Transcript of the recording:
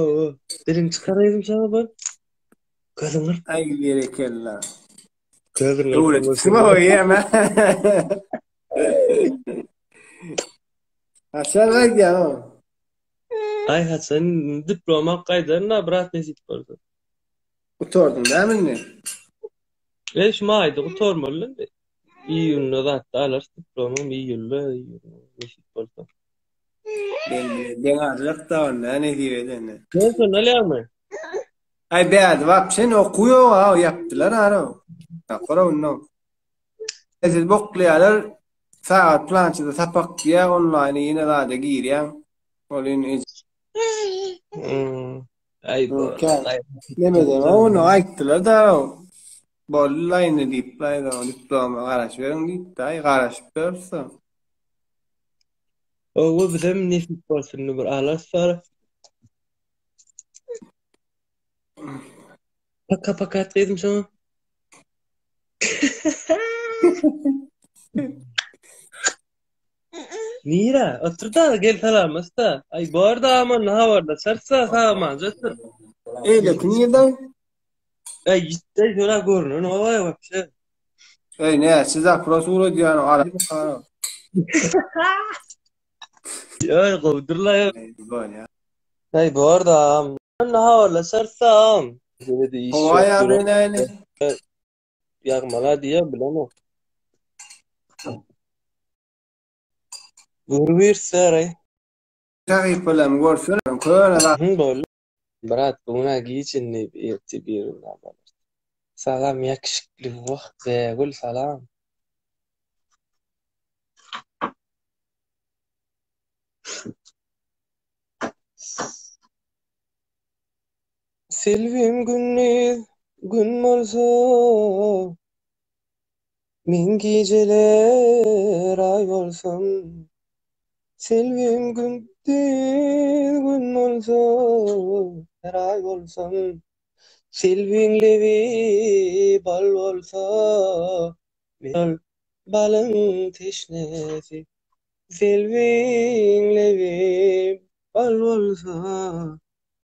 Hawa, diliňi çykaraýdym saňa bir. Gözüň gyr. Aý berekella. Gözüň gyr. Öwretipsiň o ýeme. Haçan gaýdýaň o? Aý haçan diplom alyp gaýdaryn da brat nesip bolsa. Gutardyň dämi indi? E şu maýda gutarmaly indi. Iýunda zatda alarys diplomym iýulda nesip bolsa. Men deň aljak da onda nesip edende. Sen şonda alýaňmy? Aý bädi wapşe okuw ýok ha ýapdylar ara. Tapar onda. Siz boklaýarlar sagat plançada sapak diýä onlaýna ýene zada girýäň. Ol indi Hmm. Aý bu. Nemeden ony aýtdylar da boldy la indi diýip diploma garaşyp diýip aý garaşyp ýörüs. Owa bizem nesip bolsun indi bir alarys bara. Paka paka at gyzym şoňa. Nira, otur da gel salamlaşda. Ay bor da aman habarlaşarys da sag-amanca otur. Eýleki nirde? Ey gitde şöyle görünen o ay wapşe. Ey näçe zapros ugradýan ara. Ýa gowdur la. Bolýar. Ey bor da aman habarlaşarys da. Bizde de iş Howa ýok. ýagdaýy nähili? Ýagmala diýýär bilemok. Görübirser aý. Sahypalarymy görsene, köne zat. Hı boldy. Brat bu gün-ä giç indi ertir bir gün bolar. Salam ýakişikli wah Bägül salam. Selbim gündiz gün bolsa Men gijeler aý bolsam Selbim gündiz gün bolsa Aý bolsam Selbiň lebi bal bolsa Men balyň teşnesi Selbiň lebi bal bolsa.